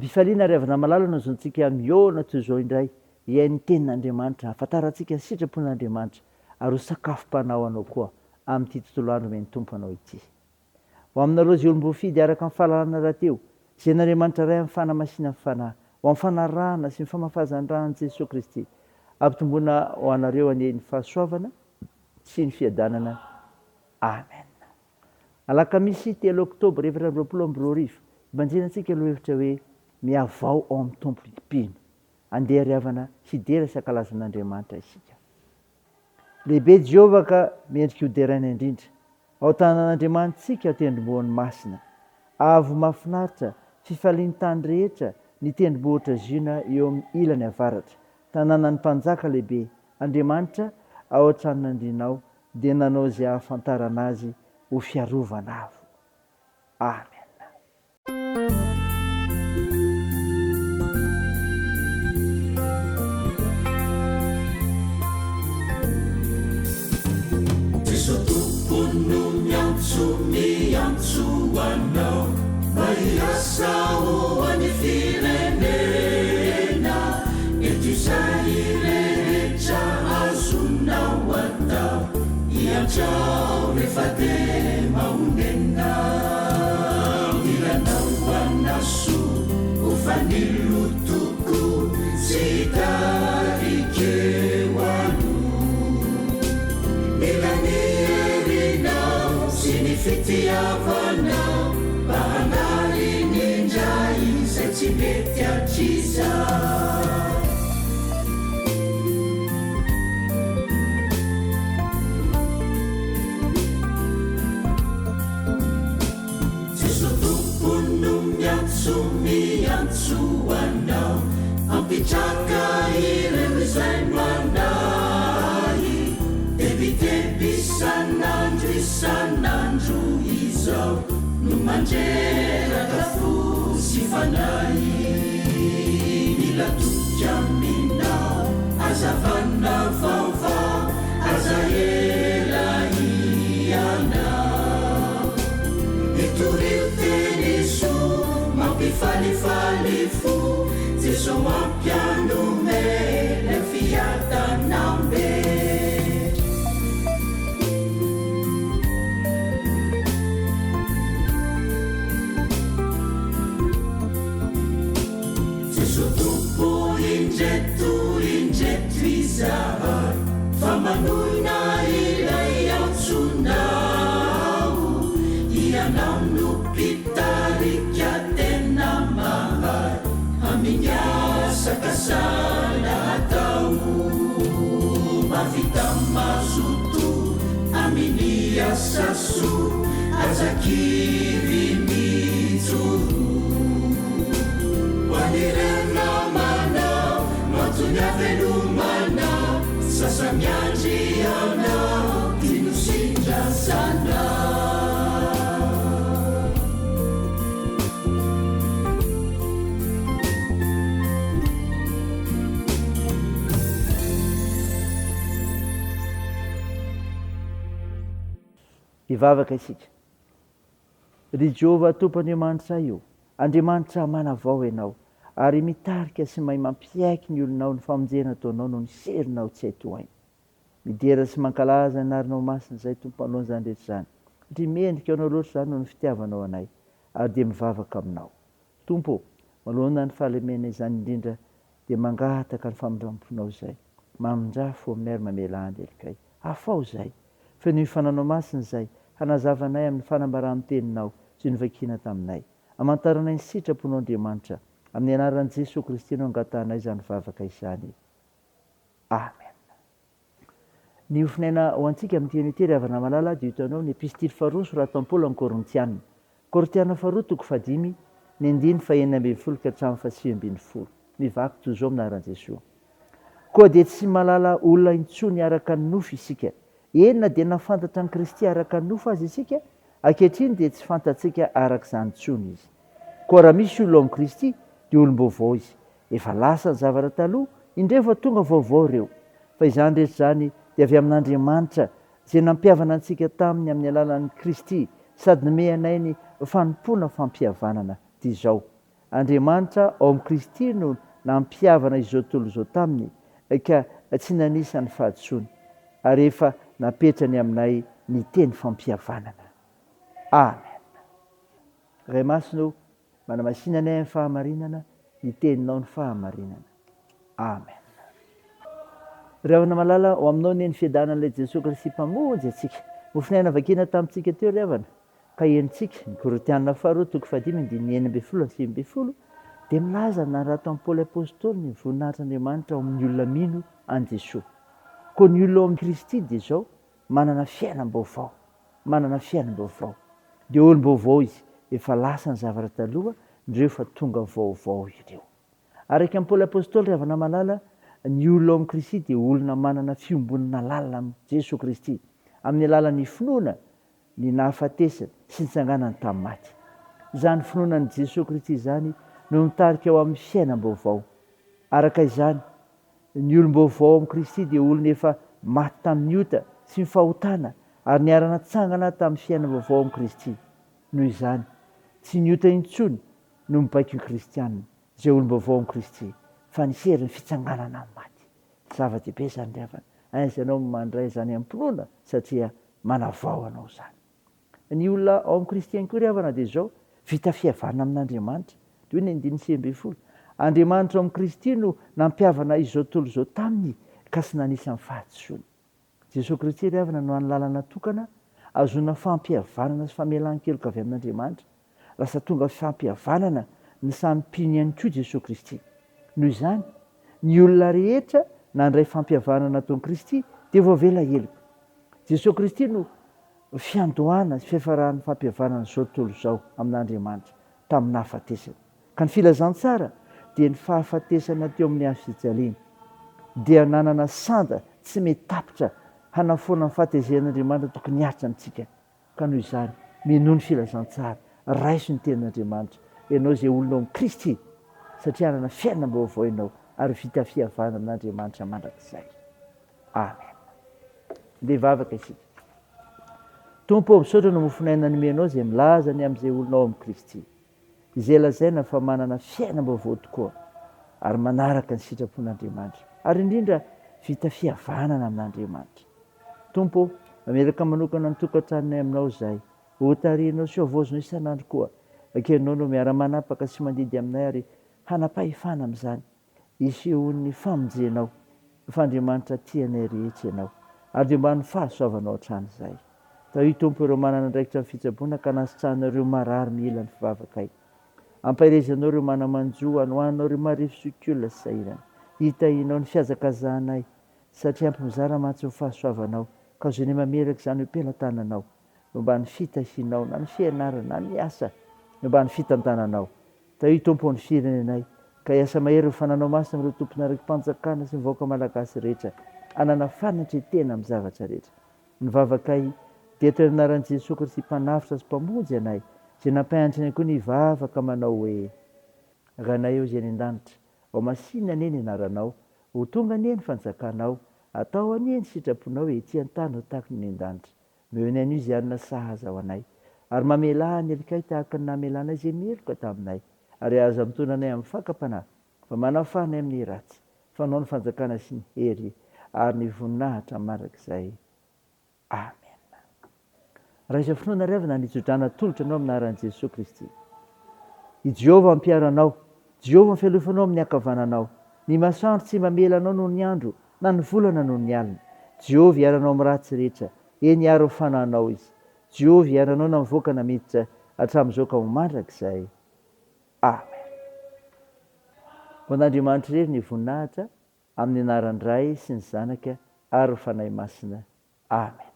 Ampifaliana ry havana malala no azontsika mihaona toy izao indray hihaino ny tenin'Andriamanitra, hahafantarantsika ny sitrapon'Andriamanitra ary ho sakafom-panahy ho anao koa amin'ity tontolo andro omen'ny Tompo anao ity. Ho aminareo izay olom-boafidy araka ny fahalalana rahateo, izay an'Andriamanitra Ray amin'ny fanamasinan'ny Fanahy, ho amin'ny fanarahana sy ny famafazan-dra an'i Jesoa Kristy. Ampitomboina ho anareo anie ny fahasoavana sy ny fiadanana. Amen. Alakamisy telo oktobra 2024, Ibanjinantsika lohahevitra hoe Mihavao ao amin'ny Tompo ny mpino. Andeha ry havana hidera sy hankalaza an'Andriamanitra isika. Lehibe Jehovah ka mendrika hoderaina indrindra. Ao an-tanàn'Andriamanitsika ao tendrombohiny masina. Avo mahafinaritra, fifalian'ny tany rehetra, ny tendrombohitra Ziona eo amin'ny ilany avaratra. Tanànan'ny Mpanjaka lehibe, Andriamanitra, ao an-tranon'andrianao, dia nanao izay hahafantarana azy ho fiarovana avo. Amen. Jeso Tompo no miantso, miantso anao mba hiasa ho an'ny firenena. Eto izay rehetra azonao atao, hiantrao rehefa te mahonena. Mila anao hanasoa ho fanilo tokoa, tsy hitarika eo aloha. Mila ny herinao sy ny fitiavanao mba hanary ny indray izay tsy mety hatrizay. Jeso Tompo no miantso, miantso anao Hampitraka ireo izay manahy Tebiteby isan'andro isan'andro izao No mandreraka fo sy fanahy Mila toky aminao, hazavana vaovao Aza ela hianao. Mitorio teny soa mampifalifaly fo Jeso mampianome lay fiadanambe. Jeso Tompo indreto indreto izahay fa manoina ilay antsonao Ianao no mpitarika tena mahay Amin'ny asa kasana atao Mahavita mazoto amin'ny asa soa Aza kivy mijoro Ho an'ireo namanao no antony havelomana Sasa-miandry anao ty Nosindrazana. Hivavaka isika. Ry Jehovah Tompo Andriamanitray ô, Andriamanitra manavao Ianao, ary mitarika sy mahay mampiaiky ny olonao ny famonjena ataonao noho ny herinao tsy hay tohaina. Midera sy mankalaza ny anaranao masina izahay Tompo manoloana izany rehetra izany, satria mendrika anao loatra izany noho ny fitiavanao anay, ary dia mivavaka aminao. Tompo ô, manoloana ny fahalemena izany indrindra dia mangataka ny famindramponao izay. Mamindrà fo aminay ary mamelà ny helokay. Afaho izay. Fenoy fananao masina izay, hanazava anay amin'ny fanambaran'ny teninao izay novakiana taminay. Amantaranay ny sitraponao Andriamanitra. Amin'ny anaran'i Jesoa Kristy no angatahanay izany vavaka izany. Amen. Ny hofonaina ho antsika amin'ity anio ity ry havana malala dia hitanao ny epistily faharoa nosoratan'i Paoly amin'ny Korintiana. Korintiana faharoa toko fahadimy, ny andininy fahenina ambin'ny folo ka hatramin'ny fahasivy ambin'ny folo. Mivaky toy izao amin'ny anaran'i Jesoa. Koa dia tsy mahalala olona intsony araka ny nofo isika. Eny na dia nahafantatra an'i Kristy araka ny nofo aza isika, ankehitriny dia tsy fantatsika araka izany intsony Izy. Koa raha misy olona ao amin'i Kristy dia olom-baovao izy. Efa lasa ny zavatra taloha, indreo fa tonga vaovao ireo. Fa izany rehetra izany dia avy amin'Andriamanitra, izay nampihavana antsika taminy amin'ny alalan'i Kristy, sady nomey anay ny fanompoana fampihavanana. Dia izao. Andriamanitra ao amin'i Kristy no nampihavana izao tontolo izao taminy ka tsy nanisa ny fahadisoany, ary efa napetrany aminay ny teny fampihavanana. Amen. Ray Masina o, manamasina anay amin'ny fahamarinana, ny teninao ny fahamarinana. Amen. Ry havana malala, ho aminao anie ny fiadanan'ilay Jesoa Kristy Mpamonjy antsika. Mofon'aina vakina tamintsika teo ry havana, ka henontsika, ny Korintiana faharoa toko fahadimy andininy 16 sy 19 dia milaza ny nanoratan'i Paoly Apostoly ny voninahitr'Andriamanitra ao amin'ny olona mino an'i Jesoa. Koa ny olona ao amin'i Kristy dia izao, manana fiainam-baovao. Manana fiainam-baovao. Dia olom-baovao izy, efa lasa ny zavatra taloha, ndreo fa tonga vaovao ireo. Araka an'i Paoly Apostoly ry havana malala, ny olona ao amin'i Kristy dia olona manana fiombonana lalina amin'i Jesoa Kristy, amin'ny alalan'ny finoana ny nahafatesany sy nitsanganany tamin'ny maty. Izany finoana an'i Jesoa Kristy izany no mitarika ho amin'ny fiainam-baovao. Araka izany, ny olom-baovao ao amin'i Kristy dia olona efa maty tamin'ny ota sy ny fahotana ary niara-natsangana tamin'ny fiainam-baovao ao amin'i Kristy. Noho izany, tsy ny ota intsony no mibaiko ny kristiana, izay olom-baovao ao amin'i Kristy, fa ny herin'ny fitsanganana amin'ny maty. Zava-dehibe izany ry havana. Aiza ianao no mandray izany am-pinoana satria manavao anao izany. Ny olona ao amin'i Kristy ihany koa ry havana dia izao, vita fihavanana amin'Andriamanitra. Dia hoy ny andininy 19, Andriamanitra ao amin'i Kristy no nampihavana izao tontolo izao taminy ka tsy nanisa ny fahadisoany. Jesoa Kristy ry havana no hany lalana tokana ahazoana fampihavanana sy famelan-keloka avy amin'Andriamanitra. Lasa tonga fampihavanana ny samy mpino ihany koa Jesoa Kristy. Noho izany, ny olona rehetra nandray fampihavanana nataon'i Kristy dia voavela heloka. Jesoa Kristy no fiandohana sy fiafaran'ny fampihavanana izao tontolo izao amin'Andriamanitra tamin'ny nahafatesany. Ka ny filazantsara dia ny fahafatesana teo amin'ny hazo fijaliana dia nanana sanda tsy mety tapitra hanafoana ny fahatezeran'Andriamanitra tokony hihatra amintsika. Ka noho izany, minoa ny filazantsara, raiso ny tenin'Andriamanitra, ianao izay olona ao amin'i Kristy, satria hanana fiainam-baovao ianao ary ho vita fihavanana amin'Andriamanitra mandrakizay. Amen. Ndeha hivavaka isika. Tompo ô, misaotra ny mofon'aina nomenao izay milaza ny amin'izay olona ao amin'i Kristy, izay lazaina fa manana fiainam-baovao tokoa ary manaraka ny sitrapon'Andriamanitra, ary indrindra vita fihavanana amin'Andriamanitra. Tompo ô, mametraka manokana ny tokantranonay aminao izahay. Hotarihinao sy hohavaozinao isan'andro koa. Ekenao no miara-manapaka sy mandidy aminay ary hanam-pahefana amin'izany. Isehoan'ny famonjenao, fa Andriamanitra tia anay rehetra Ianao, ary dia mba ny fahasoavanao hatrany izahay. Tahio Tompo ireo manana andraikitra amin'ny fitsaboana ka anasitrahanao ireo marary mila ny fivavakay. Ampaherezanao ireo mana-manjo, anohananao ireo marefo zokiolona sy sahirana. Hitahianao ny fihazakazahanay, satria ampy mizara mantsy ny fahasoavanao, ka azonay mameraka izany ho am-pelatananao, momba ny fitahianao, na ny fianarana, na ny asa, momba ny fitantananao. Tahio Tompo ny firenenay, ka hiasa mahery ho fananao masina amin'ireo tompon'andraiki-panjakana sy ny vahoaka malagasy rehetra, hanana fanatren-tena amin'ny zavatra rehetra. Ny vavakay dia atao amin'ny anaran'i Jesoa Kristy Mpanavotra sy Mpamonjy anay, izay nampianatra anay koa ny hivavaka manao hoe, Ranay ô izay any an-danitra, ho masìna anie ny anaranao, ho tonga anie ny fanjakanao, atao anie ny sitraponao ety an-tany ho tahaka ny any an-danitra. Omeo ny anio izay hanina sahaza ho anay, ary mamelà ny helikay tahaka ny namelanay izay meloka taminay, ary aza mitondra anay amin'ny fakam-panahy, fa manafaha anay amin'ny ratsy, fa Anao ny fanjakana sy ny hery ary ny voninahitra mandrakizay. Amena. Raiso finoana ry havana ny tsodrano atolotra anao amin'ny anaran'i Jesoa Kristy. I Jehovah hampiaro anao, Jehovah ny fialofanao amin'ny ankavananao. Ny masoandro tsy mamela anao noho ny andro, na ny volana noho ny alina. Jehovah hiaro anao amin'ny ratsy rehetra, eny hiaro ny fanahinao Izy. Jehovah hiaro anao na mivoaka na miditra, hatramin'izao ka ho mandrakizay. Amen. Ho an'Andriamanitra irery ny voninahitra, amin'ny anaran'ny Ray sy ny Zanaka ary ny Fanahy Masina. Amen.